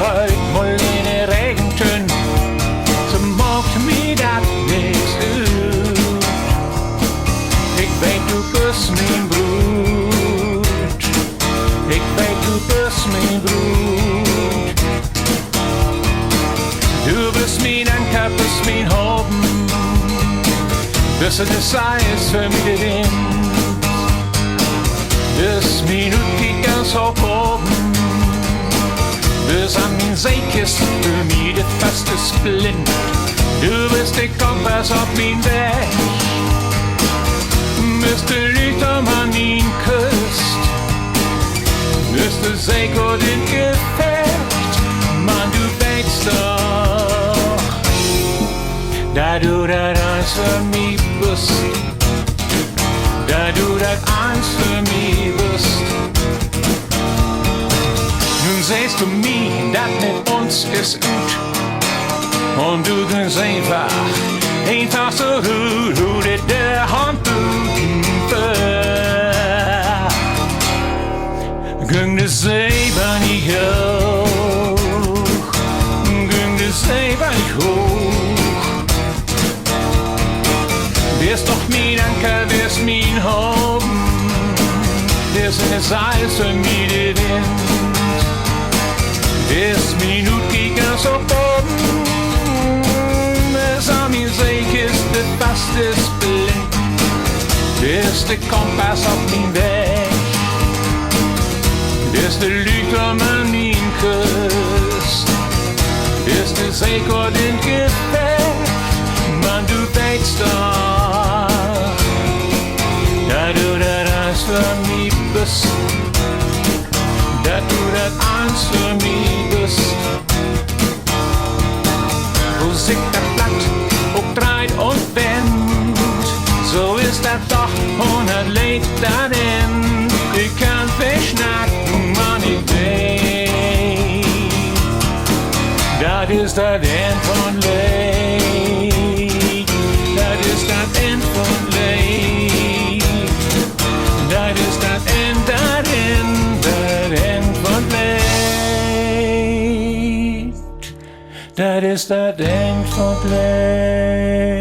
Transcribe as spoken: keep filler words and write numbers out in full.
Huur mal in de Regentünn, so maakt mi dat nix ut. Ik weet, du büst mien Bruut. Ik weet, du büst mien Bruut. Du büst mien Anker, büst mien Haven. Büst de Seil för mi, de Wind. Büst mien Utkiek ganz op baven. Büst an mien Seekist för mi de faste Splint. Du büst de Kompass op mien Weg. Büst de Lücht an mien Küst. Büst de Seekoort in't Gefecht. Man du weetst doch, dat du dat allens för mi büst. Dat du dat allens för mi büst. Nu seggst du mi, dat mit uns is ut. Un du güngst eenfach, eenfach so rut, rut de Döör, Hand buten vör. Güng de See bannig hooch, güng de See bannig hooch. Büst doch mien Anker, büst mien Haven, büst de Seil för mi, de Wind. Büst mien Utkiek ganz op baven, büst an mien Seekist de faste Splint. Büst de Kompass op mien Weg. Büst de Lücht an mien Küst. Büst de Seekoort in't Gefecht. Man du weetst doch, dat du dat allens för mi büst. Dat du dat allens för mi büst. Wo sik dat Blatt ok dreiht un wennt, so is dat doch hunnert Leed dat Enn. Ik kann veel snacken, man ik weet, dat is dat Enn von't Leed. Dat is dat Enn von't Leed. Dat is dat Enn, dat Enn, dat Enn von't Leed. Dat is dat Enn von't Leed.